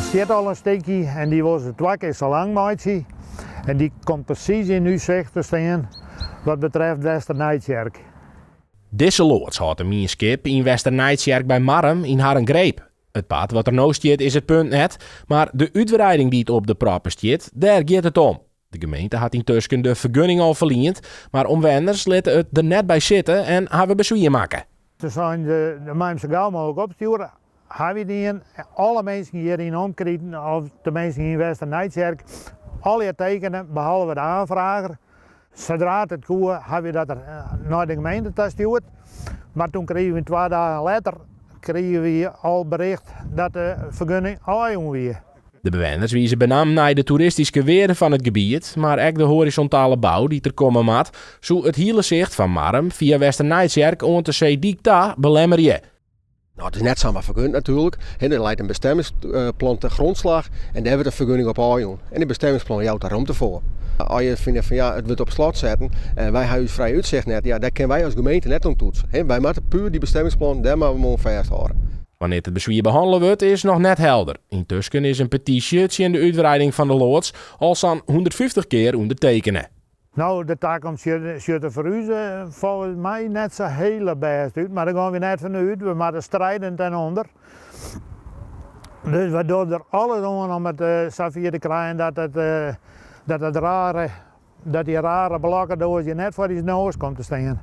Der stiet al in stikje en dy wol se twa kear sa lang meitsje en dy komt presys yn ús sicht te stean wat betreft Westernijtsjerk. Dizze loads hâldt de mienskip yn Westernijtsjerk by Marrum yn harren greep. It part wat der no stiet is it punt net, mar de útwreiding dy't op de proppen stiet, dêr giet it om. De gemeente hat yntusken de fergunning al ferliend, mar omwenners litte it der net by sitte en hawwe beswier makke. Se seinen se mei him sa gau mooglik opstjoere. Ha wy dien. Alle minsken hjir yn de omkriten, of de minsken yn Westernijtsjerk, allegear tekene, behalve de aanfrager. Sadra't it koe, ha wy dat der nei de gemeente ta stjoerd. Mar toen krigen wy twa dagen letter krigen wy al bericht dat de fergunning ôfjûn wie. De bewenners wize benammen nei de toeristyske wearde fan it gebiet, mar ek de horizontale bou dy't der komme moat, soe it hiele sicht fan Marrum fia Westernijtsjerk oant de seedyk ta belemmerje. No, it is net samar fergund natuerlik. Der leit in bestemmingsplan te grondslag en dêr wurdt in fergunning op ôfjûn. En dy bestemmingsplan jout daar romte foar. As je fine fan ja, it wurdt op slot setten en wy ha ús frije útsicht net, ja, dêr kinne wy as gemeente net oan toetse. Wy moatte puer dy bestemmingsplan, dêr moatte we oan fêsthâlde. Wannear't it beswier behannele wurdt is noch net helder. Yntusken is in petysje tsjin de útwreiding fan de loads al sa'n 150 kear ûndertekene. No, de takomst sjocht der foar ús folgens my net sa hiele bêst út, mar dêr gean we net fan út. We moatte strijdend ten ûnder. Dus we dogge der alles oan om it safier te krijen dat it, dat it rare, dat dy rare blokkedoas hjir net foar ús noas komt te stean.